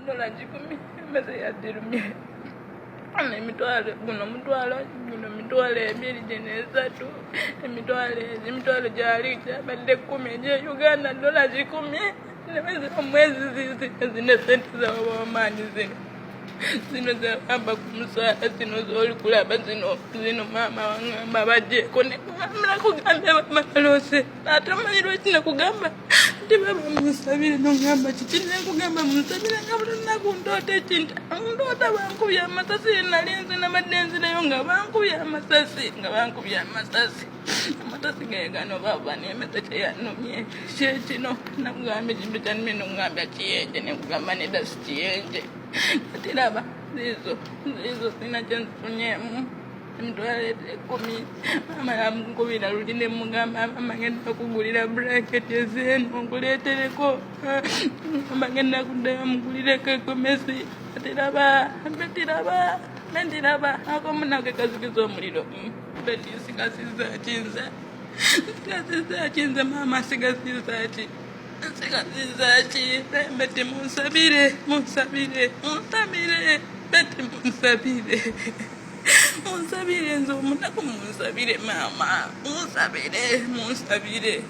Dola 100 emmese yadirumye. Emitwalo, guno mutwalo, guno 2000, gino 3, emitwalo egi, emitwalo gyali gyabadde 10 egye Uganda, dola 100 omwezi. Zizi zino sente zawabamaanyi, zino zino zabamba ku musaala, zino zoli kulaba zino zino. Maama wangamba bajjeeko nakugambye bamalose, ate omanyi lwaki nakugamba nti baba munsabire? Nongamba kiki? Nekugamba munsabire nga buli lunaku ndoota ekintu, ndoota bankubye amasasi. Nali nze nabadde nzireyo nga bankubye amasasi, nga bankubye amasasi. Amasasi ge gano baba n'emmese kyeyanumye kyekino. Nakugamba ekintu kyanumye, nongambya kiyenje, nekugamba nedda, si kiyenje. Kati laba ziizo ziizo, sina kyenzifunyemu, emitwalo 10. Maama yamukubira luli nemugamba, mama ngenda kugulira blanket ezeeno nkuleetereko, mama ngenda kuddayo mugulireko egomesi. Ati laba Beti, laba Beti, laba akomunake kazikiza omuliro. Beti, nsigasiza ki nze? Nsigasiza ki nze, maama? Nsigasiza ki? Nsigasiza ki? Beti, munsabire, munsabire, munsabire. Beti, munsabire, munsabire, nze omunaku, munsabire maama, munsabire, munsabire.